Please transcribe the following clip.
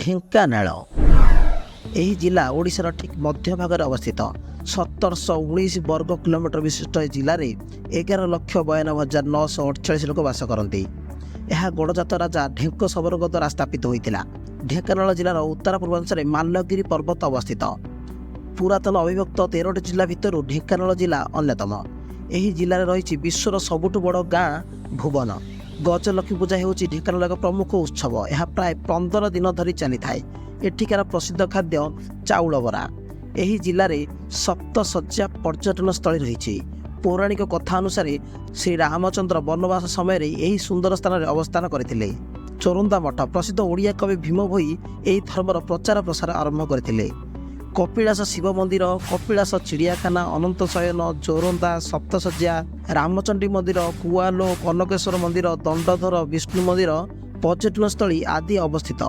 ଢେଙ୍କାନାଳ। ଏହି ଜିଲ୍ଲା ଓଡ଼ିଶାର ଠିକ୍ ମଧ୍ୟଭାଗରେ ଅବସ୍ଥିତ। 1719 ବର୍ଗ କିଲୋମିଟର ବିଶିଷ୍ଟ ଏହି ଜିଲ୍ଲାରେ 11,92,948 ଲୋକ ବାସ କରନ୍ତି। ଏହା ଗଡ଼ଜାତ ରାଜା ଢେଙ୍କ ଶବରଙ୍କ ଦ୍ୱାରା ସ୍ଥାପିତ ହୋଇଥିଲା। ଢେଙ୍କାନାଳ ଜିଲ୍ଲାର ଉତ୍ତର ପୂର୍ବାଂଶରେ ମାଲଗିରି ପର୍ବତ ଅବସ୍ଥିତ। ପୁରାତନ ଅବିଭକ୍ତ 13ଟି ଜିଲ୍ଲା ଭିତରୁ ଢେଙ୍କାନାଳ ଜିଲ୍ଲା ଅନ୍ୟତମ। ଏହି ଜିଲ୍ଲାରେ ରହିଛି ବିଶ୍ୱର ସବୁଠୁ ବଡ଼ ଗାଁ ଭୁବନ। ଗଜଲକ୍ଷ୍ମୀ ପୂଜା ହେଉଛି ଢେଙ୍କାନାଳ ଏକ ପ୍ରମୁଖ ଉତ୍ସବ। ଏହା ପ୍ରାୟ 15 ଦିନ ଧରି ଚାଲିଥାଏ। ଏଠିକାର ପ୍ରସିଦ୍ଧ ଖାଦ୍ୟ ଚାଉଳ ବରା। ଏହି ଜିଲ୍ଲାରେ ସପ୍ତଶଯ୍ୟା ପର୍ଯ୍ୟଟନସ୍ଥଳୀ ରହିଛି। ପୌରାଣିକ କଥା ଅନୁସାରେ ଶ୍ରୀରାମଚନ୍ଦ୍ର ବନବାସ ସମୟରେ ଏହି ସୁନ୍ଦର ସ୍ଥାନରେ ଅବସ୍ଥାନ କରିଥିଲେ। ଚୋରନ୍ଦା ମଠ। ପ୍ରସିଦ୍ଧ ଓଡ଼ିଆ କବି ଭୀମ ଭୋଇ ଏହି ଧର୍ମର ପ୍ରଚାର ପ୍ରସାର ଆରମ୍ଭ କରିଥିଲେ। କପିଳାସ ଶିବ ମନ୍ଦିର, କପିଳାସ ଚିଡ଼ିଆଖାନା, ଅନନ୍ତ ଶୟନ, ଜୋରନ୍ଦା, ସପ୍ତଶଯ୍ୟା, ରାମଚଣ୍ଡୀ ମନ୍ଦିର, କୁଆଲୋ, କନକେଶ୍ୱର ମନ୍ଦିର, ଦଣ୍ଡଧର ବିଷ୍ଣୁ ମନ୍ଦିର ପର୍ଯ୍ୟଟନସ୍ଥଳୀ ଆଦି ଅବସ୍ଥିତ।